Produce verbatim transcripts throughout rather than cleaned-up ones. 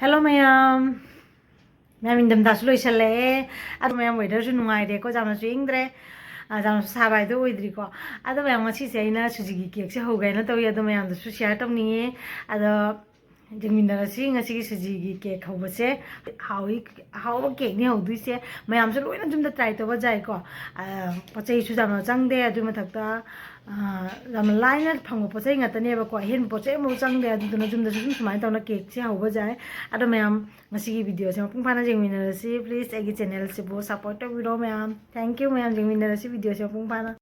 Hello ꯃꯌꯥꯝ꯫ ꯃꯌꯥꯝ, ꯏꯪꯊꯝꯊꯥꯁꯨ ꯂꯣꯏꯁꯜꯂꯛꯑꯦ꯫ ꯑꯗꯣ ꯃꯌꯥꯝ, ꯋꯦꯗꯔꯁꯨ ꯅꯨꯡꯉꯥꯏꯔꯦꯀꯣ, ꯌꯥꯝꯅꯁꯨ ꯏꯪꯗ꯭ꯔꯦ, ꯑ, ꯌꯥꯝꯅꯁꯨ ꯁꯥꯕ ꯍꯥꯏꯗꯣ ꯑꯣꯏꯗ꯭ꯔꯤꯀꯣ꯫ ꯑꯗꯣ ꯃꯌꯥꯝ, ꯉꯁꯤꯁꯦ ꯑꯩꯅ ꯁꯨꯖꯤꯒꯤ ꯀꯦꯛꯁꯦ ꯍꯧꯒꯦꯅ ꯇꯧꯏ꯫ ꯑꯗꯣ ꯃꯌꯥꯝꯗꯁꯨ ꯁꯤꯌꯥꯔ ꯇꯧꯅꯤꯡꯉꯦ꯫ ꯑꯗꯣ ꯌꯦꯡꯃꯤꯟꯅꯔꯁꯤ ꯉꯁꯤꯒꯤ ꯁꯨꯖꯤꯒꯤ ꯀꯦꯛ ꯍꯧꯕꯁꯦ꯫ ꯍꯥꯎꯏ, ꯑꯍꯥꯎꯕ ꯀꯦꯛꯅꯤ ꯍꯧꯗꯣꯏꯁꯦ꯫ ꯃꯌꯥꯝꯁꯨ ꯂꯣꯏꯅ ꯌꯨꯝꯗ ꯇ꯭ꯔꯥꯏ ꯇꯧꯕ ꯌꯥꯏꯀꯣ꯫ ꯑ, ꯄꯣꯠ ꯆꯩꯁꯨ ꯌꯥꯝꯅ ꯆꯪꯗꯦ꯫ ꯑꯗꯨꯒꯤ ꯃꯊꯛꯇ, ꯑ, ꯌꯥꯝꯅ ꯂꯥꯏꯅ ꯐꯪꯕ ꯄꯣꯠ ꯆꯩ ꯉꯥꯛꯇꯅꯦꯕꯀꯣ꯫ ꯑꯍꯦꯟꯕ ꯄꯣꯠ ꯆꯩ ꯑꯃꯐꯥꯎ ꯆꯪꯗꯦ꯫ ꯑꯗꯨꯗꯨꯅ ꯌꯨꯝꯗꯁꯨ ꯑꯗꯨꯝ ꯁꯨꯃꯥꯏꯅ ꯇꯧꯅ ꯀꯦꯛꯁꯦ ꯍꯧꯕ ꯌꯥꯏ꯫ ꯑꯗꯣ ꯃꯌꯥꯝ, ꯉꯁꯤꯒꯤ ꯚꯤꯗꯤꯑꯣꯁꯦ ꯃꯄꯨꯡ ꯐꯥꯅ ꯌꯦꯡꯃꯤꯟꯅꯔꯁꯤ꯫ Please ꯑꯩꯒꯤ ꯆꯦꯅꯦꯜꯁꯤꯕꯨ ꯁꯞꯄꯣꯔꯠ ꯇꯧꯕꯤꯔꯣ ꯃꯌꯥꯝ꯫ Thank you ꯃꯌꯥꯝ, ꯌꯦꯡꯃꯤꯟꯅꯔꯁꯤ ꯚꯤꯗꯤꯑꯣꯁꯦ ꯃꯄꯨꯡ ꯐꯥꯅ꯫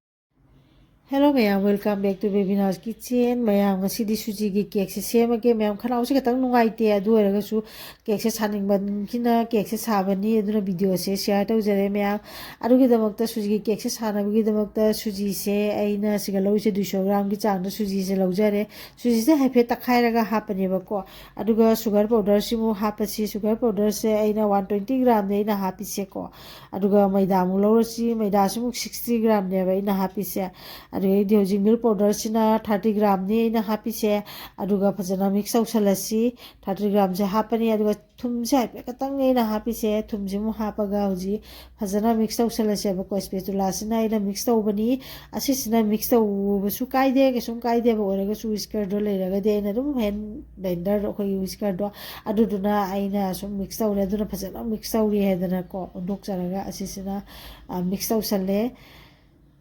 Hello ꯃꯌꯥꯝ, welcome back to Bebina's Kitchen꯫ ꯃꯌꯥꯝ, ꯉꯁꯤꯗꯤ ꯁꯨꯖꯤꯒꯤ ꯀꯦꯛꯁꯦ ꯁꯦꯝꯃꯒꯦ꯫ ꯃꯌꯥꯝ, ꯈꯅꯥꯎꯁꯦ ꯈꯤꯇꯪ ꯅꯨꯡꯉꯥꯏꯇꯦ, ꯑꯗꯨ ꯑꯣꯏꯔꯒꯁꯨ ꯀꯦꯛꯁꯦ ꯁꯥꯅꯤꯡꯕꯅꯤꯅ ꯀꯦꯛꯁꯦ ꯁꯥꯕꯅꯤ꯫ ꯑꯗꯨꯅ ꯚꯤꯗꯤꯑꯣꯁꯦ ꯁꯤꯌꯥꯔ ꯇꯧꯖꯔꯦ ꯃꯌꯥꯝ꯫ ꯑꯗꯨꯒꯤꯗꯃꯛꯇ, ꯁꯨꯖꯤꯒꯤ ꯀꯦꯛꯁꯦ ꯁꯥꯅꯕꯒꯤꯗꯃꯛꯇ ꯁꯨꯖꯤꯁꯦ ꯑꯩꯅ ꯁꯤꯒ ꯂꯧꯔꯤꯁꯦ ꯗꯨꯏꯁꯣ ꯒ꯭ꯔꯥꯝꯒꯤ ꯆꯥꯡꯗ ꯁꯨꯖꯤꯁꯦ ꯂꯧꯖꯔꯦ꯫ ꯁꯨꯖꯤꯁꯦ ꯍꯥꯏꯐꯦꯠ ꯇꯛꯈꯥꯏꯔꯒ ꯍꯥꯞꯄꯅꯦꯕꯀꯣ꯫ ꯑꯗꯨꯒ ꯁꯨꯒꯔ ꯄꯥꯎꯗꯔꯁꯤꯃꯨꯛ ꯍꯥꯞꯄꯁꯤ꯫ ꯁꯨꯒꯔ ꯄꯥꯎꯗꯔꯁꯦ ꯑꯩꯅ ꯋꯥꯟ ꯇ꯭ꯋꯦꯟꯇꯤ ꯒ꯭ꯔꯥꯝꯅꯦ ꯑꯩꯅ ꯍꯥꯞꯄꯤꯁꯦꯀꯣ꯫ ꯑꯗꯨꯒ ꯃꯩꯗꯥ ꯑꯃꯨꯛ ꯂꯧꯔꯁꯤ꯫ ꯃꯩꯗꯥꯁꯤꯃꯨꯛ ꯁꯤꯛꯁꯇꯤ ꯒ꯭ꯔꯥꯝꯅꯦꯕ ꯑꯩꯅ ꯍꯥꯞꯄꯤꯁꯦ꯫ ꯑꯗꯨꯗꯩꯗꯤ ꯍꯧꯖꯤꯛ ꯃꯤꯜꯛ ꯄꯥꯎꯗꯔꯁꯤꯅ ꯊꯥꯔꯇꯤ ꯒ꯭ꯔꯥꯝꯅꯤ ꯑꯩꯅ ꯍꯥꯞꯄꯤꯁꯦ꯫ ꯑꯗꯨꯒ ꯐꯖꯅ ꯃꯤꯛꯁ ꯇꯧꯁꯜꯂꯁꯤ꯫ ꯊꯥꯔꯇꯤ ꯒ꯭ꯔꯥꯝꯁꯦ ꯍꯥꯞꯄꯅꯤ꯫ ꯑꯗꯨꯒ ꯊꯨꯝꯁꯦ ꯍꯥꯏꯐꯦꯠ ꯈꯛꯇꯪꯅꯦ ꯑꯩꯅ ꯍꯥꯞꯄꯤꯁꯦ꯫ ꯊꯨꯝꯁꯤꯃꯨꯛ ꯍꯥꯞꯄꯒ ꯍꯧꯖꯤꯛ ꯐꯖꯅ ꯃꯤꯛꯁ ꯇꯧꯁꯜꯂꯁꯦꯕꯀꯣ꯫ ꯏꯁꯄꯦꯆꯨꯂꯥꯁꯤꯅ ꯑꯩꯅ ꯃꯤꯛꯁ ꯇꯧꯕꯅꯤ꯫ ꯑꯁꯤꯁꯤꯅ ꯃꯤꯛꯁ ꯇꯧꯕꯁꯨ ꯀꯥꯏꯗꯦ, ꯀꯩꯁꯨꯝ ꯀꯥꯏꯗꯦꯕ꯫ ꯑꯣꯏꯔꯒꯁꯨ ꯋꯤꯁꯀꯔꯗꯣ ꯂꯩꯔꯒꯗꯤ ꯑꯩꯅ ꯑꯗꯨꯝ ꯍꯦꯟ ꯕ꯭ꯂꯦꯟꯗꯔꯗꯣ, ꯑꯩꯈꯣꯏꯒꯤ ꯋꯤꯁꯀꯔꯗꯣ, ꯑꯗꯨꯗꯨꯅ ꯑꯩꯅ ꯁꯨꯝ ꯃꯤꯛꯁ ꯇꯧꯔꯦ꯫ ꯑꯗꯨꯅ ꯐꯖꯅ ꯃꯤꯛꯁ ꯇꯧꯔꯦ ꯍꯥꯏꯗꯅꯀꯣ, ꯑꯣꯟꯊꯣꯛꯆꯔꯒ ꯑꯁꯤꯁꯤꯅ, ꯑ, ꯃꯤꯛꯁ ꯇꯧꯁꯜꯂꯦ꯫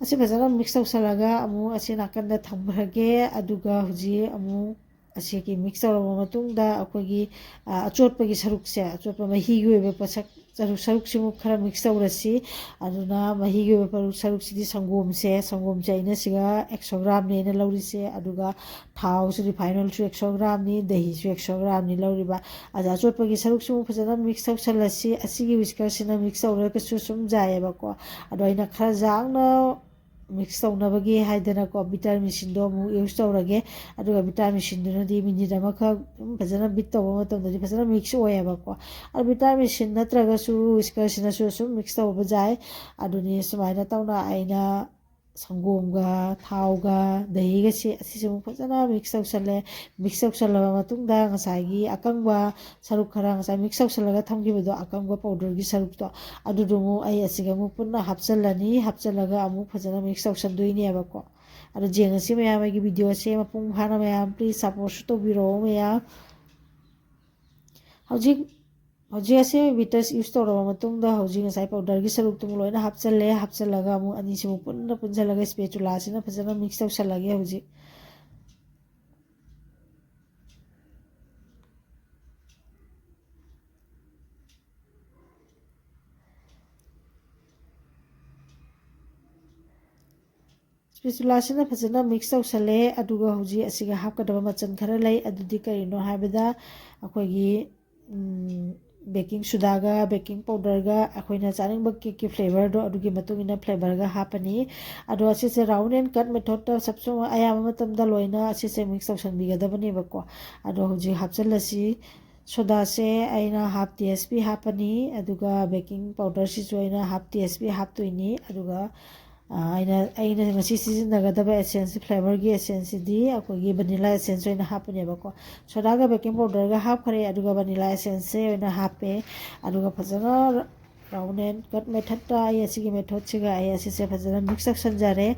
ꯑꯁꯤ ꯐꯖꯅ ꯃꯤꯛꯁ ꯇꯧꯁꯜꯂꯒ ꯑꯃꯨꯛ ꯑꯁꯤ ꯅꯥꯀꯟꯗ ꯊꯝꯈ꯭ꯔꯒꯦ꯫ ꯑꯗꯨꯒ ꯍꯧꯖꯤꯛ ꯑꯃꯨꯛ ꯑꯁꯤꯒꯤ ꯃꯤꯛꯁ ꯇꯧꯔꯕ ꯃꯇꯨꯡꯗ ꯑꯩꯈꯣꯏꯒꯤ, ꯑ, ꯑꯆꯣꯠꯄꯒꯤ ꯁꯔꯨꯛꯁꯦ, ꯑꯆꯣꯠꯄ ꯃꯍꯤꯒꯤ ꯑꯣꯏꯕ ꯄꯣꯠꯁꯛ, ꯁꯔꯨꯛ, ꯁꯔꯨꯛꯁꯤꯃꯨꯛ ꯈꯔ ꯃꯤꯛꯁ ꯇꯧꯔꯁꯤ꯫ ꯑꯗꯨꯅ ꯃꯍꯤꯒꯤ ꯑꯣꯏꯕ ꯄꯔꯨ-, ꯁꯔꯨꯛꯁꯤꯗꯤ ꯁꯪꯒꯣꯝꯁꯦ, ꯁꯪꯒꯣꯝꯁꯦ ꯑꯩꯅ ꯁꯤꯒ ꯑꯦꯛꯁꯣ ꯒ꯭ꯔꯥꯝꯅꯤ ꯑꯩꯅ ꯂꯧꯔꯤꯁꯦ꯫ ꯑꯗꯨꯒ ꯊꯥꯎꯁꯨ, ꯔꯤꯐꯥꯏꯟ ꯑꯣꯏꯜꯁꯨ ꯑꯦꯛꯁꯣ ꯒ꯭ꯔꯥꯝꯅꯤ, ꯗꯍꯤꯁꯨ ꯑꯦꯛꯁꯣ ꯒ꯭ꯔꯥꯝꯅꯤ ꯂꯧꯔꯤꯕ꯫ ꯑꯗ ꯑꯆꯣꯠꯄꯒꯤ ꯁꯔꯨꯛꯁꯤꯃꯨꯛ ꯐꯖꯅ ꯃꯤꯛꯁ ꯇꯧꯁꯜꯂꯁꯤ꯫ ꯑꯁꯤꯒꯤ ꯋꯤꯁꯀꯔꯁꯤꯅ ꯃꯤꯛꯁ ꯇꯧꯔꯒꯁꯨ ꯁꯨꯝ ꯌꯥꯏꯌꯦꯕꯀꯣ꯫ ꯑꯗꯣ ꯑꯩꯅ ꯈꯔ ꯌꯥꯡꯅ ꯃꯤꯛꯁ ꯇꯧꯅꯕꯒꯤ ꯍꯥꯏꯗꯅꯀꯣ, ꯕꯤꯇꯔ ꯃꯦꯆꯤꯟꯗꯣ ꯑꯃꯨꯛ ꯌꯨꯁ ꯇꯧꯔꯒꯦ꯫ ꯑꯗꯨꯒ ꯕꯤꯇꯔ ꯃꯦꯆꯤꯟꯗꯨꯅꯗꯤ ꯃꯤꯅꯤꯠ ꯑꯃꯈꯛ ꯑꯗꯨꯝ ꯐꯖꯅ ꯕꯤꯠ ꯇꯧꯕ ꯃꯇꯝꯗꯗꯤ ꯐꯖꯅ ꯃꯤꯛꯁ ꯑꯣꯏꯌꯦꯕꯀꯣ꯫ ꯑꯗꯣ ꯕꯤꯇꯔ ꯃꯦꯆꯤꯟ ꯅꯠꯇ꯭ꯔꯒꯁꯨ ꯋꯤꯁꯀꯔꯁꯤꯅꯁꯨ ꯑꯁꯨꯝ ꯃꯤꯛꯁ ꯇꯧꯕ ꯌꯥꯏ꯫ ꯑꯗꯨꯅꯤ ꯁꯨꯃꯥꯏꯅ ꯇꯧꯅ ꯑꯩꯅ ꯁꯪꯒꯣꯝꯒ ꯊꯥꯎꯒ ꯗꯍꯤꯒꯁꯦ ꯑꯁꯤꯁꯦ ꯑꯃꯨꯛ ꯐꯖꯅ ꯃꯤꯛꯁ ꯇꯧꯁꯜꯂꯦ꯫ ꯃꯤꯛꯁ ꯇꯧꯁꯜꯂꯕ ꯃꯇꯨꯡꯗ ꯉꯁꯥꯏꯒꯤ ꯑꯀꯪꯕ ꯁꯔꯨꯛ ꯈꯔ, ꯉꯁꯥꯏ ꯃꯤꯛꯁ ꯇꯧꯁꯜꯂꯒ ꯊꯝꯈꯤꯕꯗꯣ, ꯑꯀꯪꯕ ꯄꯥꯎꯗꯔꯒꯤ ꯁꯔꯨꯛꯇꯣ, ꯑꯗꯨꯗꯣ ꯑꯃꯨꯛ ꯑꯩ ꯑꯁꯤꯒ ꯑꯃꯨꯛ ꯄꯨꯟꯅ ꯍꯥꯞꯆꯜꯂꯅꯤ꯫ ꯍꯥꯞꯆꯜꯂꯒ ꯑꯃꯨꯛ ꯐꯖꯅ ꯃꯤꯛꯁ ꯇꯧꯁꯟꯗꯣꯏꯅꯦꯕꯀꯣ꯫ ꯑꯗꯣ ꯌꯦꯡꯉꯁꯤ ꯃꯌꯥꯝ, ꯑꯩꯒꯤ ꯚꯤꯗꯤꯑꯣꯁꯦ ꯃꯄꯨꯡ ꯐꯥꯅ ꯃꯌꯥꯝ please supportꯁꯨ ꯇꯧꯕꯤꯔꯛꯑꯣ ꯃꯌꯥꯝ꯫ ꯍꯧꯖꯤꯛ ꯍꯧꯖꯤꯛ ꯑꯁꯤ ꯕꯤꯇꯔꯁ ꯌꯨꯁ ꯇꯧꯔꯕ ꯃꯇꯨꯡꯗ, ꯍꯧꯖꯤꯛ ꯉꯁꯥꯏ ꯄꯥꯎꯗꯔꯒꯤ ꯁꯔꯨꯛꯇꯨ ꯑꯃꯨꯛ ꯂꯣꯏꯅ ꯍꯥꯞꯆꯜꯂꯦ꯫ ꯍꯥꯞꯆꯜꯂꯒ ꯑꯃꯨꯛ ꯑꯅꯤꯁꯤꯃꯨꯛ ꯄꯨꯟꯅ ꯄꯨꯟꯁꯤꯜꯂꯒ ꯏꯁꯄꯦꯆꯨꯂꯥꯁꯤꯅ ꯐꯖꯅ ꯃꯤꯛꯁ ꯇꯧꯁꯜꯂꯒꯦ ꯍꯧꯖꯤꯛ꯫ ꯏꯁꯄꯦꯆꯨꯂꯥꯁꯤꯅ ꯐꯖꯅ ꯃꯤꯛꯁ ꯇꯧꯁꯜꯂꯦ꯫ ꯑꯗꯨꯒ ꯍꯧꯖꯤꯛ ꯑꯁꯤꯒ ꯍꯥꯞꯀꯗꯕ ꯃꯆꯜ ꯈꯔ ꯂꯩ꯫ ꯑꯗꯨꯗꯤ ꯀꯔꯤꯅꯣ ꯍꯥꯏꯕꯗ, ꯑꯩꯈꯣꯏꯒꯤ ꯕꯦꯀꯤꯡ ꯁꯣꯗꯥꯒ ꯕꯦꯀꯤꯡ ꯄꯥꯎꯗꯔꯒ ꯑꯩꯈꯣꯏꯅ ꯆꯥꯅꯤꯡꯕ ꯀꯦꯛꯀꯤ ꯐ꯭ꯂꯦꯕꯔꯗꯣ, ꯑꯗꯨꯒꯤ ꯃꯇꯨꯡ ꯏꯟꯅ ꯐ꯭ꯂꯦꯕꯔꯒ ꯍꯥꯞꯄꯅꯤ꯫ ꯑꯗꯣ ꯑꯁꯤꯁꯦ round and cut methodꯇ ꯁꯞꯁꯨ ꯑꯌꯥꯝꯕ ꯃꯇꯝꯗ ꯂꯣꯏꯅ ꯑꯁꯤꯁꯦ ꯃꯤꯛꯁ ꯇꯧꯁꯟꯕꯤꯒꯗꯕꯅꯦꯕꯀꯣ꯫ ꯑꯗꯣ ꯍꯧꯖꯤꯛ ꯍꯥꯞꯆꯤꯜꯂꯁꯤ꯫ ꯁꯣꯗꯥꯁꯦ ꯑꯩꯅ half T S P ꯍꯥꯞꯄꯅꯤ, ꯑꯗꯨꯒ ꯕꯦꯀꯤꯡ ꯄꯥꯎꯗꯔꯁꯤꯁꯨ ꯑꯩꯅ half T S P ꯍꯥꯞꯇꯣꯏꯅꯤ꯫ ꯑꯗꯨꯒ ꯑꯩꯅ ꯑꯩꯅ ꯉꯁꯤ ꯁꯤꯖꯤꯟꯅꯒꯗꯕ essence, ꯐ꯭ꯂꯦꯕꯔꯒꯤ essence ꯁꯤꯗꯤ ꯑꯩꯈꯣꯏꯒꯤ vanilla essence ꯑꯣꯏꯅ ꯍꯥꯞꯄꯅꯦꯕꯀꯣ꯫ ꯁꯣꯗꯥꯒ ꯕꯦꯀꯤꯡ ꯄꯥꯎꯗꯔꯒ ꯍꯥꯞꯈ꯭ꯔꯦ, ꯑꯗꯨꯒ vanilla essence ꯁꯦ ꯑꯣꯏꯅ ꯍꯥꯞꯄꯦ꯫ ꯑꯗꯨꯒ ꯐꯖꯅ round and cut methodꯇ ꯑꯩ ꯑꯁꯤꯒꯤ methodꯁꯤꯒ ꯑꯩ ꯑꯁꯤꯁꯦ ꯐꯖꯅ ꯃꯤꯛꯁ ꯇꯧꯁꯟꯖꯔꯦ꯫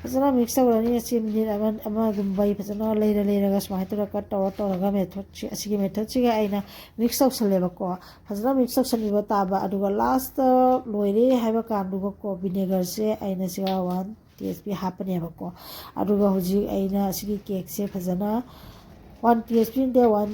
ꯐꯖꯅ ꯃꯤꯛꯁ ꯇꯧꯔꯅꯤ꯫ ꯑꯁꯤ ꯃꯤꯅꯤꯠ ꯑꯃ ꯑꯃꯒꯨꯝꯕ ꯑꯩ ꯐꯖꯅ ꯂꯩꯔ ꯂꯩꯔꯒ ꯁꯨꯃꯥꯏꯅ ꯇꯧꯔꯒ ꯀꯠ ꯇꯧꯔ ꯇꯧꯔꯒ ꯃꯦꯊꯣꯠꯁꯤ ꯑꯁꯤꯒꯤ ꯃꯦꯊꯣꯠꯁꯤꯒ ꯑꯩꯅ ꯃꯤꯛꯁ ꯇꯧꯁꯜꯂꯦꯕꯀꯣ꯫ ꯐꯖꯅ ꯃꯤꯛꯁ ꯇꯧꯁꯟꯕꯤꯕ ꯇꯥꯕ꯫ ꯑꯗꯨꯒ ꯂꯥꯁꯇ ꯂꯣꯏꯔꯦ ꯍꯥꯏꯕ ꯀꯥꯟꯗꯨꯒꯀꯣ, ꯚꯤꯅꯦꯒꯔꯁꯦ ꯑꯩꯅ ꯁꯤꯒ ꯋꯥꯟ ꯇꯤ ꯑꯦꯁ ꯄꯤ ꯍꯥꯞꯄꯅꯦꯕꯀꯣ꯫ ꯑꯗꯨꯒ ꯍꯧꯖꯤꯛ ꯑꯩꯅ ꯑꯁꯤꯒꯤ ꯀꯦꯛꯁꯦ ꯐꯖꯅ ꯋꯥꯟ ꯇꯤ ꯑꯦꯁ ꯄꯤ ꯅꯠꯇꯦ, one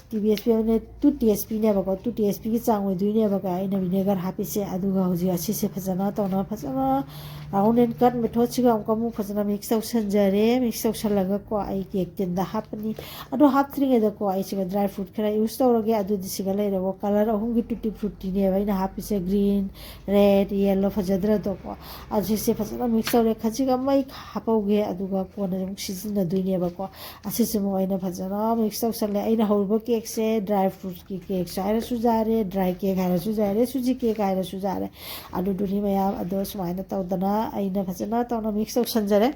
T B S P ꯍꯥꯏꯕꯅꯦ, ꯇꯨ ꯇꯤ ꯑꯦꯁ ꯄꯤꯅꯦꯕꯀꯣ꯫ ꯇꯨ ꯇꯤ ꯑꯦꯁ ꯄꯤꯒꯤ ꯆꯥꯡ ꯑꯣꯏꯗꯣꯏꯅꯦꯕꯀꯣ ꯑꯩꯅ ꯚꯤꯅꯦꯒꯔ ꯍꯥꯞꯄꯤꯁꯦ꯫ ꯑꯗꯨꯒ ꯍꯧꯖꯤꯛ ꯑꯁꯤꯁꯦ ꯐꯖꯅ ꯇꯧꯅ ꯐꯖꯅ round and cut methodꯁꯤꯒ ꯑꯃꯨꯛꯀ ꯑꯃꯨꯛ ꯐꯖꯅ ꯃꯤꯛꯁ ꯇꯧꯁꯟꯖꯔꯦ꯫ ꯃꯤꯛꯁ ꯇꯧꯁꯜꯂꯒꯀꯣ ꯑꯩ ꯀꯦꯛ ꯇꯤꯟꯗ ꯍꯥꯞꯄꯅꯤ꯫ ꯑꯗꯣ ꯍꯥꯞꯇ꯭ꯔꯤꯉꯩꯗꯀꯣ ꯑꯩ ꯁꯤꯒ dry fruit ꯈꯔ ꯌꯨꯁ ꯇꯧꯔꯒꯦ꯫ ꯑꯗꯨꯗꯤ ꯁꯤꯒ ꯂꯩꯔꯦꯕꯀꯣ, ꯀꯂꯔ ꯑꯍꯨꯝꯒꯤ tutti fruttiꯅꯦꯕ ꯑꯩꯅ ꯍꯥꯞꯄꯤꯁꯦ꯫ Green, red, yellow ꯐꯖꯗ꯭ꯔꯗꯣꯀꯣ꯫ ꯑꯁꯤꯁꯦ ꯐꯖꯅ ꯃꯤꯛꯁ ꯇꯧꯔꯦ꯫ ꯈꯖꯤꯛ ꯑꯃ ꯑꯩ ꯍꯥꯞꯍꯧꯒꯦ, ꯑꯗꯨꯒ ꯀꯣꯟꯅ ꯑꯃꯨꯛ ꯁꯤꯖꯤꯟꯅꯗꯣꯏꯅꯦꯕꯀꯣ꯫ ꯑꯁꯤꯁꯤꯃꯨꯛ ꯑꯩꯅ ꯐꯖꯅ ꯃꯤꯛꯁ ꯇꯧꯁꯜꯂꯦ꯫ ꯑꯩꯅ ꯍꯧꯔꯤꯕ ꯀꯦꯛꯁꯦ dry fruitꯀꯤ ꯀꯦꯛꯁꯨ ꯍꯥꯏꯔꯁꯨ ꯌꯥꯔꯦ, dry cake ꯍꯥꯏꯔꯁꯨ ꯌꯥꯔꯦ, ꯁꯨꯖꯤ ꯀꯦꯛ ꯍꯥꯏꯔꯁꯨ ꯌꯥꯔꯦ꯫ ꯑꯗꯨꯗꯨꯅꯤ ꯃꯌꯥꯝ꯫ ꯑꯗꯣ ꯁꯨꯃꯥꯏꯅ ꯇꯧꯗꯅ ꯑꯩꯅ ꯐꯖꯅ ꯇꯧꯅ ꯃꯤꯛꯁ ꯇꯧꯁꯟꯖꯔꯦ꯫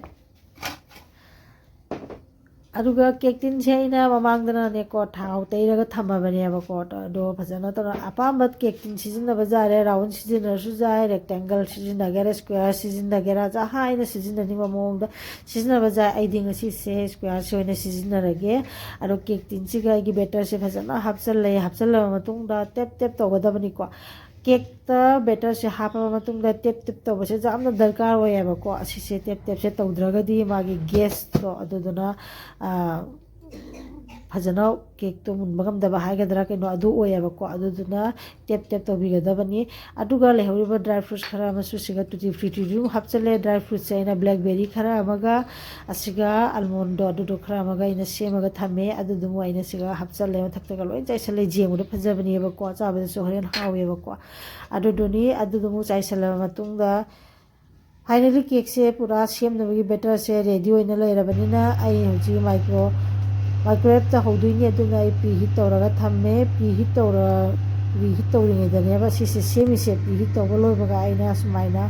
ꯑꯗꯨꯒ ꯀꯦꯛ ꯇꯤꯟꯁꯦ ꯑꯩꯅ ꯃꯃꯥꯡꯗꯅꯅꯦꯀꯣ, ꯊꯥꯎ ꯇꯩꯔꯒ ꯊꯝꯃꯕꯅꯦꯕꯀꯣ꯫ ꯑꯗꯣ ꯐꯖꯅ ꯇꯧꯔ ꯑꯄꯥꯝꯕ ꯀꯦꯛ ꯇꯤꯟ ꯁꯤꯖꯤꯟꯅꯕ ꯌꯥꯔꯦ, ꯔꯥꯎꯟ ꯁꯤꯖꯤꯟꯅꯔꯁꯨ ꯌꯥꯏ, ꯔꯦꯛꯇꯦꯡꯒꯜ ꯁꯤꯖꯤꯟꯅꯒꯦꯔꯥ, ꯁ꯭ꯀ꯭ꯋꯦꯔ ꯁꯤꯖꯤꯟꯅꯒꯦꯔꯥ, ꯆꯍꯥ ꯑꯩꯅ ꯁꯤꯖꯤꯟꯅꯅꯤꯡꯕ ꯃꯑꯣꯡꯗ ꯁꯤꯖꯤꯟꯅꯕ ꯌꯥꯏ꯫ ꯑꯩꯗꯤ ꯉꯁꯤꯁꯦ ꯁ꯭ꯀ꯭ꯋꯦꯔꯁꯦ ꯑꯣꯏꯅ ꯁꯤꯖꯤꯟꯅꯔꯒꯦ꯫ ꯑꯗꯣ ꯀꯦꯛ ꯇꯤꯟꯁꯤꯒ ꯑꯩꯒꯤ ꯕꯦꯇꯔꯁꯦ ꯐꯖꯅ ꯍꯥꯞꯆꯜꯂꯦ꯫ ꯍꯥꯞꯆꯜꯂꯕ ꯃꯇꯨꯡꯗ ꯇꯦꯞ ꯇꯦꯞ ꯇꯧꯒꯗꯕꯅꯤꯀꯣ꯫ ꯀꯦꯛꯇ ꯕꯦꯇꯔꯁꯦ ꯍꯥꯞꯄꯕ ꯃꯇꯨꯡꯗ ꯇꯦꯞ ꯇꯦꯞ ꯇꯧꯕꯁꯦ ꯌꯥꯝꯅ ꯗꯔꯀꯥꯔ ꯑꯣꯏꯌꯦꯕꯀꯣ꯫ ꯑꯁꯤꯁꯦ ꯇꯦꯞ ꯇꯦꯞꯁꯦ ꯇꯧꯗ꯭ꯔꯒꯗꯤ ꯃꯥꯒꯤ ꯒꯦꯁꯇꯣ ꯑꯗꯨꯗꯨꯅ, ꯑ, ꯐꯖꯅ ꯀꯦꯛꯇꯣ ꯃꯨꯟꯕ ꯉꯝꯗꯕ ꯍꯥꯏꯒꯗ꯭ꯔꯥ ꯀꯩꯅꯣ, ꯑꯗꯨ ꯑꯣꯏꯌꯦꯕꯀꯣ꯫ ꯑꯗꯨꯗꯨꯅ ꯇꯦꯞ ꯇꯦꯞ ꯇꯧꯕꯤꯒꯗꯕꯅꯤ꯫ ꯑꯗꯨꯒ ꯂꯩꯍꯧꯔꯤꯕ ꯗ꯭ꯔꯥꯏ ꯐ꯭ꯔꯨꯠꯁ ꯈꯔ ꯑꯃꯁꯨ ꯁꯤꯒ ꯇꯨꯇꯤ ꯐ꯭ꯔꯨꯇꯤꯗꯨ ꯑꯗꯨꯝ ꯍꯥꯞꯆꯜꯂꯦ꯫ ꯗ꯭ꯔꯥꯏ ꯐ꯭ꯔꯨꯠꯁꯦ ꯑꯩꯅ ꯕ꯭ꯂꯦꯛꯕꯦꯔꯤ ꯈꯔ ꯑꯃꯒ ꯑꯁꯤꯒ ꯑꯜꯃꯣꯟꯗꯣ ꯑꯗꯨꯗꯣ ꯈꯔ ꯑꯃꯒ ꯑꯩꯅ ꯁꯦꯝꯃꯒ ꯊꯝꯃꯦ꯫ ꯑꯗꯨꯗꯨꯃꯨꯛ ꯑꯩꯅ ꯁꯤꯒ ꯍꯥꯞꯆꯜꯂꯦ꯫ ꯃꯊꯛꯇꯒ ꯂꯣꯏ ꯆꯥꯏꯁꯜꯂꯦ꯫ ꯌꯦꯡꯕꯗ ꯐꯖꯕꯅꯦꯕꯀꯣ, ꯆꯥꯕꯗꯁꯨ ꯍꯣꯔꯦꯟ ꯍꯥꯎꯋꯦꯕꯀꯣ꯫ ꯑꯗꯨꯗꯨꯅꯤ꯫ ꯑꯗꯨꯗꯨꯃꯨꯛ ꯆꯥꯏꯁꯜꯂꯕ ꯃꯇꯨꯡꯗ ꯐꯥꯏꯅꯦꯜꯂꯤ ꯀꯦꯛꯁꯦ ꯄꯨꯔꯥ ꯁꯦꯝꯅꯕꯒꯤ ꯕꯦꯇꯔꯁꯦ ꯔꯦꯗꯤ ꯑꯣꯏꯅ ꯂꯩꯔꯕꯅꯤꯅ ꯑꯩ ꯍꯧꯖꯤꯛ ꯃꯥꯏꯀ꯭ꯔꯣ ꯃꯥꯏꯀ꯭ꯔꯣꯋꯦꯞꯇ ꯍꯧꯗꯣꯏꯅꯤ꯫ ꯑꯗꯨꯅ ꯑꯩ ꯄ꯭ꯔꯤ ꯍꯤꯠ ꯇꯧꯔꯒ ꯊꯝꯃꯦ꯫ ꯄ꯭ꯔꯤ ꯍꯤꯠ ꯇꯧꯔ ꯄ꯭ꯔꯤ ꯍꯤꯠ ꯇꯧꯔꯤꯉꯩꯗꯅꯦꯕ ꯁꯤꯁꯦ ꯁꯦꯝꯃꯤꯁꯦ꯫ ꯄ꯭ꯔꯤ ꯍꯤꯠ ꯇꯧꯕ ꯂꯣꯏꯕꯒ ꯑꯩꯅ ꯁꯨꯃꯥꯏꯅ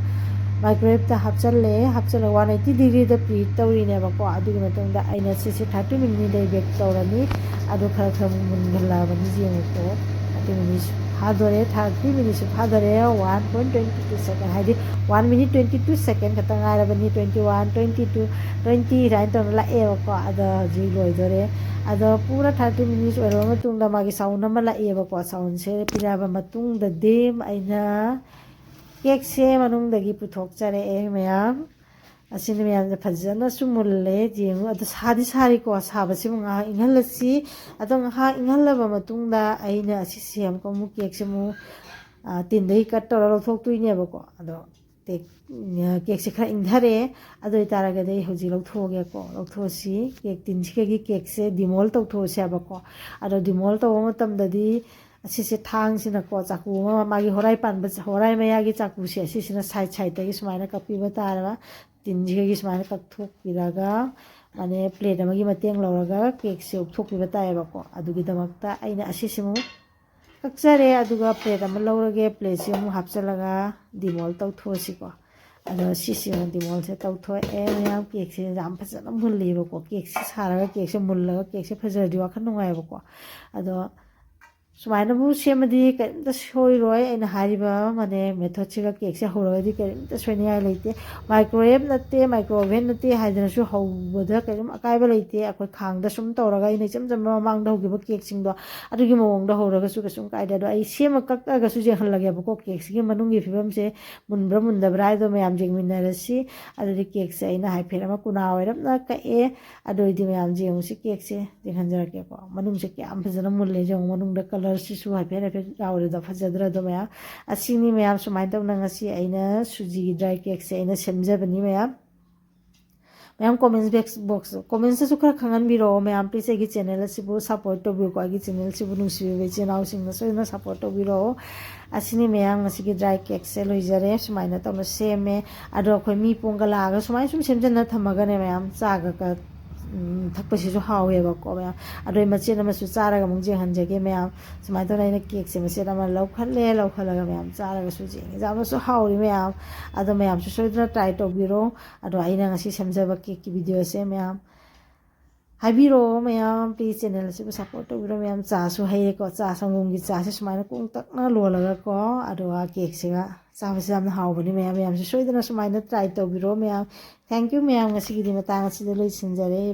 ꯃꯥꯏꯀ꯭ꯔꯣꯋꯦꯞꯇ ꯍꯥꯞꯆꯜꯂꯦ꯫ ꯍꯥꯞꯆꯜꯂꯒ ꯋꯥꯟ ꯑꯩꯠꯇꯤ ꯗꯤꯒ꯭ꯔꯤꯗ ꯄ꯭ꯔꯤ ꯍꯤꯠ ꯇꯧꯔꯤꯅꯦꯕꯀꯣ꯫ ꯑꯗꯨꯒꯤ ꯃꯇꯨꯡꯗ ꯑꯩꯅ ꯁꯤꯁꯦ ꯊꯥꯔꯇꯤ ꯃꯤꯅꯤꯠ ꯑꯩ ꯕꯦꯛ ꯇꯧꯔꯅꯤ꯫ ꯑꯗꯣ ꯈꯔ ꯈꯔ ꯃꯨꯟꯒꯜꯂꯛꯑꯕꯅꯤ ꯌꯦꯡꯉꯨꯀꯣ꯫ ꯊꯥꯔꯇꯤ ꯃꯤꯅꯤꯠꯁ ꯐꯥꯗꯣꯔꯦ꯫ ꯊꯥꯔꯇꯤ ꯃꯤꯅꯤꯠꯁ ꯐꯥꯗꯣꯔꯦ꯫ One point twenty two second, ꯍꯥꯏꯗꯤ one minute twenty two second ꯈꯛꯇ ꯉꯥꯏꯔꯕꯅꯤ꯫ Twenty one, twenty two, twenty ꯑꯗꯨꯃꯥꯏꯅ ꯇꯧꯅ ꯂꯥꯛꯑꯦꯕꯀꯣ꯫ ꯑꯗꯣ ꯍꯧꯖꯤꯛ ꯂꯣꯏꯗꯣꯔꯦ꯫ ꯑꯗꯣ ꯄꯨꯔꯥ ꯊꯥꯔꯇꯤ ꯃꯤꯅꯤꯠꯁ ꯑꯣꯏꯔꯕ ꯃꯇꯨꯡꯗ ꯃꯥꯒꯤ ꯁꯥꯎꯟ ꯑꯃ ꯂꯥꯛꯑꯦꯕꯀꯣ꯫ ꯁꯥꯎꯟꯁꯦ ꯄꯤꯔꯛꯑꯕ ꯃꯇꯨꯡꯗꯗꯤ ꯑꯩꯅ ꯀꯦꯛꯁꯦ ꯃꯅꯨꯡꯗꯒꯤ ꯄꯨꯊꯣꯛꯆꯔꯛꯑꯦ ꯃꯌꯥꯝ꯫ ꯑꯁꯤꯅ ꯃꯌꯥꯝꯁꯦ ꯐꯖꯅꯁꯨ ꯃꯨꯜꯂꯦ꯫ ꯌꯦꯡꯉꯨ꯫ ꯑꯗꯣ ꯁꯥꯗꯤ ꯁꯥꯔꯤꯀꯣ꯫ ꯁꯥꯕꯁꯤꯃꯨꯛ ꯉꯥꯏꯍꯥꯛ ꯏꯪꯍꯜꯂꯁꯤ꯫ ꯑꯗꯣ ꯉꯥꯏꯍꯥꯛ ꯏꯪꯍꯜꯂꯕ ꯃꯇꯨꯡꯗ ꯑꯩꯅ ꯑꯁꯤꯁꯦ ꯑꯃꯨꯛꯀ ꯑꯃꯨꯛ ꯀꯦꯛꯁꯦ ꯑꯃꯨꯛ, ꯑ, ꯇꯤꯟꯗꯒꯤ ꯀꯠ ꯇꯧꯔ ꯂꯧꯊꯣꯛꯇꯣꯏꯅꯦꯕꯀꯣ꯫ ꯑꯗꯣ ꯇꯦꯛ-, ꯀꯦꯛꯁꯦ ꯈꯔ ꯏꯪꯊꯔꯛꯑꯦ꯫ ꯑꯗꯨ ꯑꯣꯏꯇꯥꯔꯒꯗꯤ ꯑꯩ ꯍꯧꯖꯤꯛ ꯂꯧꯊꯣꯛꯑꯒꯦꯀꯣ꯫ ꯂꯧꯊꯣꯛꯑꯁꯤ꯫ ꯀꯦꯛ ꯇꯤꯟꯁꯤꯗꯒꯤ ꯀꯦꯛꯁꯦ ꯗꯤꯃꯣꯜ ꯇꯧꯊꯣꯛꯑꯁꯦꯕꯀꯣ꯫ ꯑꯗꯣ ꯗꯤꯃꯣꯜ ꯇꯧꯕ ꯃꯇꯝꯗꯗꯤ ꯑꯁꯤꯁꯦ ꯊꯥꯡꯁꯤꯅꯀꯣ, ꯆꯥꯀꯨ ꯑꯃ, ꯃꯥꯒꯤ ꯍꯣꯔꯥꯏ ꯄꯥꯟꯕ, ꯍꯣꯔꯥꯏ ꯃꯌꯥꯒꯤ ꯆꯥꯀꯨꯁꯦ, ꯑꯁꯤꯁꯤꯅ ꯁꯥꯏꯠ ꯁꯥꯏꯠꯇꯒꯤ ꯁꯨꯃꯥꯏꯅ ꯀꯛꯄꯤꯕ ꯇꯥꯔꯕ꯫ ꯇꯤꯟꯁꯤꯗꯒꯤ ꯁꯨꯃꯥꯏꯅ ꯀꯛꯊꯣꯛꯄꯤꯔꯒ, ꯃꯥꯅꯦ, ꯄ꯭ꯂꯦꯠ ꯑꯃꯒꯤ ꯃꯇꯦꯡ ꯂꯧꯔꯒ ꯀꯦꯛꯁꯦ ꯎꯞꯊꯣꯛꯄꯤꯕ ꯇꯥꯏꯌꯦꯕꯀꯣ꯫ ꯑꯗꯨꯒꯤꯗꯃꯛꯇ ꯑꯩꯅ ꯑꯁꯤꯁꯤꯃꯨꯛ ꯀꯛꯆꯔꯦ꯫ ꯑꯗꯨꯒ ꯄ꯭ꯂꯦꯠ ꯑꯃ ꯂꯧꯔꯒꯦ꯫ ꯄ꯭ꯂꯦꯠꯁꯤ ꯑꯃꯨꯛ ꯍꯥꯞꯆꯤꯜꯂꯒ ꯗꯤꯃꯣꯜ ꯇꯧꯊꯣꯛꯑꯁꯤꯀꯣ꯫ ꯑꯗꯣ ꯁꯤꯁꯦ ꯗꯤꯃꯣꯜꯁꯦ ꯇꯧꯊꯣꯛꯑꯦ꯫ ꯃꯌꯥꯝ ꯀꯦꯛꯁꯦ ꯌꯥꯝ ꯐꯖꯅ ꯃꯨꯜꯂꯤꯕꯀꯣ꯫ ꯀꯦꯛꯁꯦ ꯁꯥꯔꯒ ꯀꯦꯛꯁꯦ ꯃꯨꯜꯂꯒ ꯀꯦꯛꯁꯦ ꯐꯖꯔꯗꯤ ꯋꯥꯈꯜ ꯅꯨꯡꯉꯥꯏꯌꯦꯕꯀꯣ꯫ ꯑꯗꯣ ꯁꯨꯃꯥꯏꯅꯕꯨ ꯁꯦꯝꯃꯗꯤ ꯀꯔꯤꯝꯇ ꯁꯣꯏꯔꯣꯏ꯫ ꯑꯩꯅ ꯍꯥꯏꯔꯤꯕ ꯑꯃꯅꯦ, ꯃꯦꯊꯣꯠꯁꯤꯒ ꯀꯦꯛꯁꯦ ꯍꯧꯔꯒꯗꯤ ꯀꯔꯤꯝꯇ ꯁꯣꯏꯅꯤꯡꯉꯥꯏ ꯂꯩꯇꯦ꯫ ꯃꯥꯏꯀ꯭ꯔꯣꯋꯦꯞ ꯅꯠꯇꯦ, ꯃꯥꯏꯀ꯭ꯔꯣ ꯑꯣꯚꯦꯟ ꯅꯠꯇꯦ ꯍꯥꯏꯗꯅꯁꯨ ꯍꯧꯕꯗ ꯀꯔꯤꯝ ꯑꯀꯥꯏꯕ ꯂꯩꯇꯦ꯫ ꯑꯩꯈꯣꯏ ꯈꯥꯡꯗ ꯁꯨꯝ ꯇꯧꯔꯒ ꯑꯩꯅ ꯏꯆꯝ ꯆꯝꯕ ꯃꯃꯥꯡꯗ ꯍꯧꯈꯤꯕ ꯀꯦꯛꯁꯤꯡꯗꯣ ꯑꯗꯨꯒꯤ ꯃꯑꯣꯡꯗ ꯍꯧꯔꯒꯁꯨ ꯀꯩꯁꯨꯝ ꯀꯥꯏꯗꯦ꯫ ꯑꯗꯣ ꯑꯩ ꯁꯦꯝꯃ ꯀꯛꯑꯒꯁꯨ ꯌꯦꯡꯍꯜꯂꯒꯦꯕꯀꯣ, ꯀꯦꯛꯁꯤꯒꯤ ꯃꯅꯨꯡꯒꯤ ꯐꯤꯕꯝꯁꯦ ꯃꯨꯟꯕ꯭ꯔꯥ ꯃꯨꯟꯗꯕ꯭ꯔꯥ ꯍꯥꯏꯗꯣ ꯃꯌꯥꯝ ꯌꯦꯡꯃꯤꯟꯅꯔꯁꯤ꯫ ꯑꯗꯨꯗꯤ ꯀꯦꯛꯁꯦ ꯑꯩꯅ ꯍꯥꯏꯐꯦꯠ ꯑꯃ ꯀꯨꯅꯥ ꯑꯣꯏꯔꯞꯅ ꯀꯛꯑꯦ꯫ ꯑꯗꯨ ꯑꯣꯏꯗꯤ ꯃꯌꯥꯝꯁꯦ ꯌꯦꯡꯉꯨꯁꯤ, ꯀꯦꯛꯁꯦ ꯌꯦꯡꯍꯟꯖꯔꯛꯀꯦꯀꯣ꯫ ꯃꯅꯨꯡꯁꯦ ꯀꯌꯥꯝ ꯐꯖꯅ ꯃꯨꯜꯂꯦ ꯌꯦꯡꯉꯨ꯫ ꯃꯅꯨꯡꯗ ꯀꯂꯔꯁꯤꯁꯨ ꯍꯥꯏꯐꯦꯠ ꯍꯥꯏꯐꯦꯠ ꯌꯥꯎꯔꯦꯗꯣ, ꯐꯖꯗ꯭ꯔꯗꯣ ꯃꯌꯥꯝ? ꯑꯁꯤꯅꯤ ꯃꯌꯥꯝ, ꯁꯨꯃꯥꯏꯅ ꯇꯧꯅ ꯉꯁꯤ ꯑꯩꯅ ꯁꯨꯖꯤꯒꯤ ꯗ꯭ꯔꯥꯏ ꯀꯦꯛꯁꯦ ꯑꯩꯅ ꯁꯦꯝꯖꯕꯅꯤ ꯃꯌꯥꯝ꯫ ꯃꯌꯥꯝ ꯀꯣꯃꯦꯟꯁ ꯕꯦꯛꯁ ꯕꯣꯛꯁ ꯀꯣꯃꯦꯟꯁꯇꯁꯨ ꯈꯔ ꯈꯪꯍꯟꯕꯤꯔꯛꯑꯣ ꯃꯌꯥꯝ꯫ ꯄ꯭ꯂꯤꯁ ꯑꯩꯒꯤ ꯆꯦꯅꯦꯜ ꯑꯁꯤꯕꯨ ꯁꯞꯄꯣꯔꯠ ꯇꯧꯕꯤꯌꯨꯀꯣ꯫ ꯑꯩꯒꯤ ꯆꯦꯅꯦꯜꯁꯤꯕꯨ ꯅꯨꯡꯁꯤꯕꯤꯕ ꯏꯆꯤꯜ ꯏꯅꯥꯎꯁꯤꯡꯅ ꯁꯣꯏꯗꯅ ꯁꯞꯄꯣꯔꯠ ꯇꯧꯕꯤꯔꯛꯑꯣ꯫ ꯑꯁꯤꯅꯤ ꯃꯌꯥꯝ, ꯉꯁꯤꯒꯤ ꯗ꯭ꯔꯥꯏ ꯀꯦꯛꯁꯦ ꯂꯣꯏꯖꯔꯦ꯫ ꯁꯨꯃꯥꯏꯅ ꯇꯧꯅ ꯁꯦꯝꯃꯦ꯫ ꯑꯗꯣ ꯑꯩꯈꯣꯏ ꯃꯤ ꯄꯣꯡꯒ ꯂꯥꯛꯑꯒ ꯁꯨꯃꯥꯏꯅ ꯁꯨꯝ ꯁꯦꯝꯖꯟꯅ ꯊꯝꯃꯒꯅꯦ ꯃꯌꯥꯝ, ꯆꯥꯒ ꯀ-, ꯎꯝ, ꯊꯛꯄꯁꯤꯁꯨ ꯍꯥꯎꯋꯦꯕꯀꯣ ꯃꯌꯥꯝ꯫ ꯑꯗꯣ ꯑꯩ ꯃꯆꯦꯠ ꯑꯃꯁꯨ ꯆꯥꯔꯒ ꯑꯃꯨꯛ ꯌꯦꯡꯍꯟꯖꯒꯦ ꯃꯌꯥꯝ꯫ ꯁꯨꯃꯥꯏꯅ ꯇꯧꯅ ꯑꯩꯅ ꯀꯦꯛꯁꯦ ꯃꯆꯦꯠ ꯑꯃ ꯂꯧꯈꯠꯂꯦ, ꯂꯧꯈꯠꯂꯒ ꯃꯌꯥꯝ ꯆꯥꯔꯒꯁꯨ ꯌꯦꯡꯉꯦ꯫ ꯌꯥꯝꯅꯁꯨ ꯍꯥꯎꯔꯤ ꯃꯌꯥꯝ꯫ ꯑꯗꯣ ꯃꯌꯥꯝꯁꯨ ꯁꯣꯏꯗꯅ ꯇ꯭ꯔꯥꯏ ꯇꯧꯕꯤꯔꯣ꯫ ꯑꯗꯣ ꯑꯩꯅ ꯉꯁꯤ ꯁꯦꯝꯖꯕ ꯀꯦꯛꯀꯤ ꯚꯤꯗꯤꯑꯣꯁꯦ ꯃꯌꯥꯝ ꯍꯥꯏꯕꯤꯔꯛꯑꯣ ꯃꯌꯥꯝ, ꯄ꯭ꯂꯤꯁ ꯆꯦꯅꯦꯜ ꯑꯁꯤꯕꯨ ꯁꯞꯄꯣꯔꯠ ꯇꯧꯕꯤꯔꯣ ꯃꯌꯥꯝ꯫ ꯆꯥꯁꯨ ꯍꯩꯌꯦꯀꯣ, ꯆꯥ ꯁꯪꯒꯣꯝꯒꯤ ꯆꯥꯁꯦ ꯁꯨꯃꯥꯏꯅ ꯀꯣꯡꯇꯛꯅ ꯂꯣꯜꯂꯒꯀꯣ, ꯑꯗꯨꯒ ꯀꯦꯛꯁꯤꯒ ꯆꯥꯕꯁꯦ ꯌꯥꯝꯅ ꯍꯥꯎꯕꯅꯤ ꯃꯌꯥꯝ꯫ ꯃꯌꯥꯝꯁꯨ ꯁꯣꯏꯗꯅ ꯁꯨꯃꯥꯏꯅ ꯇ꯭ꯔꯥꯏ ꯇꯧꯕꯤꯔꯣ ꯃꯌꯥꯝ꯫ ꯊꯦꯡꯀ꯭ꯌꯨ ꯃꯌꯥꯝ, ꯉꯁꯤꯒꯤꯗꯤ ꯃꯇꯥꯡ ꯑꯁꯤꯗ ꯂꯣꯏꯁꯤꯟꯖꯔꯦ꯫